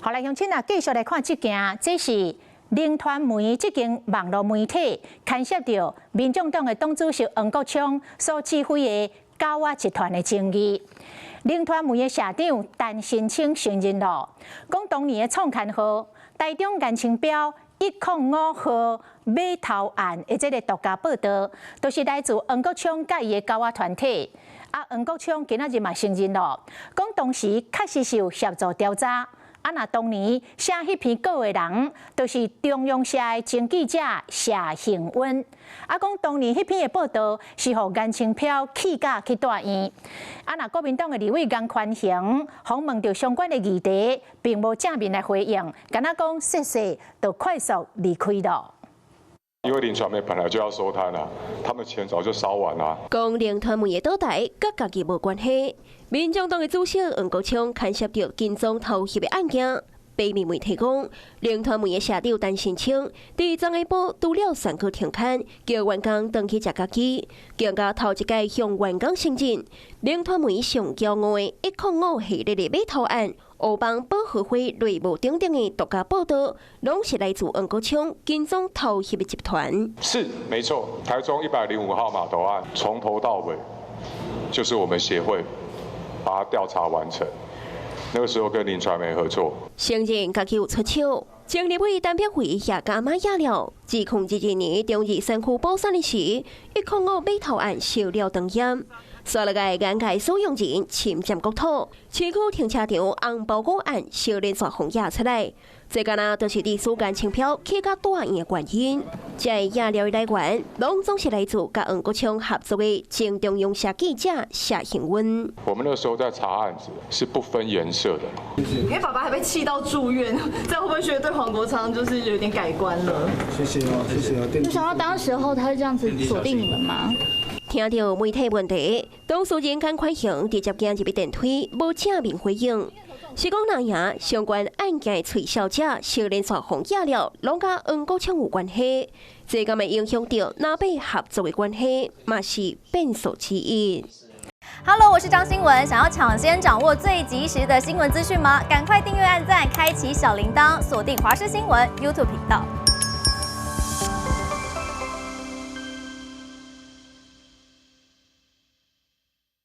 好來，鄉親啊，繼續來看這件，這是林傳媒這間網路媒體牽涉著民眾黨的黨主席黃國昌所指揮的狗仔集團的爭議。林傳媒的社長陳新清承認咯，講當年的創刊號台中顏清標105號碼頭案的這个獨家報導，都是來自黃國昌佮伊的狗仔團體。啊，黃國昌今仔日嘛承認咯，講當時確實是有協助調查。啊，若當年寫彼篇稿的人，就是中央社的前記者謝幸溫。啊，講當年彼篇的報導是予顏清標氣甲去蹛院。啊，若國民黨的立委顏寬恆訪問著相關的議題，並無正面來回應，敢若講謝謝，就快速離開了。因為林傳媒本來就要收攤啦，他們錢早就燒完啦。講林傳媒的倒台，佮家己無關係。民眾黨的主席黃國昌牽涉著跟蹤偷翕的案件，平面媒體講，林傳媒的社長陳新清佇昨下晡除了選舉停刊，叫員工轉去食家己，更加頭一擺向員工承認，林傳媒上驕傲的105系列的碼頭案、烏幫保和會內幕等等的獨家報導，攏是來自黃國昌跟蹤偷翕的集團。是，沒錯，台中105號碼頭案，從頭到尾就是我們協會把它調查完成。那個時候跟林傳媒合作。承認家己有出手，前立委陳碧惠也加碼壓料，2022年中二選區補選的時，105碼頭案燒了當煙。煞落來顏界使用人侵佔國土，市區停車場紅包裹案燒連續予掖出來，這敢若就是歷史顏清標氣甲蹛院的原因。這个野料的來源，攏總是來自佮黃國昌合作的前中央社記者謝幸溫。我們那時候在查案子，是不分顏色的。因為爸爸還被氣到住院，這樣會不會覺得對黃國昌就是有點改觀了？謝謝哦，謝謝哦。就想到當時候他是這樣子鎖定你們嗎？聽著媒體問題，當事人顏寬恆直接行入去電梯，無正面回應。是講若贏相關案件的吹哨者，小連續予掖了，攏佮黃國昌有關係，這敢會影響著南北合作的關係，嘛是變數之一。 Hello，我是張新文，想要搶先掌握最及時的新聞資訊嗎？趕快訂閱、按讚、開啟小鈴鐺，鎖定華視新聞 YouTube 頻道。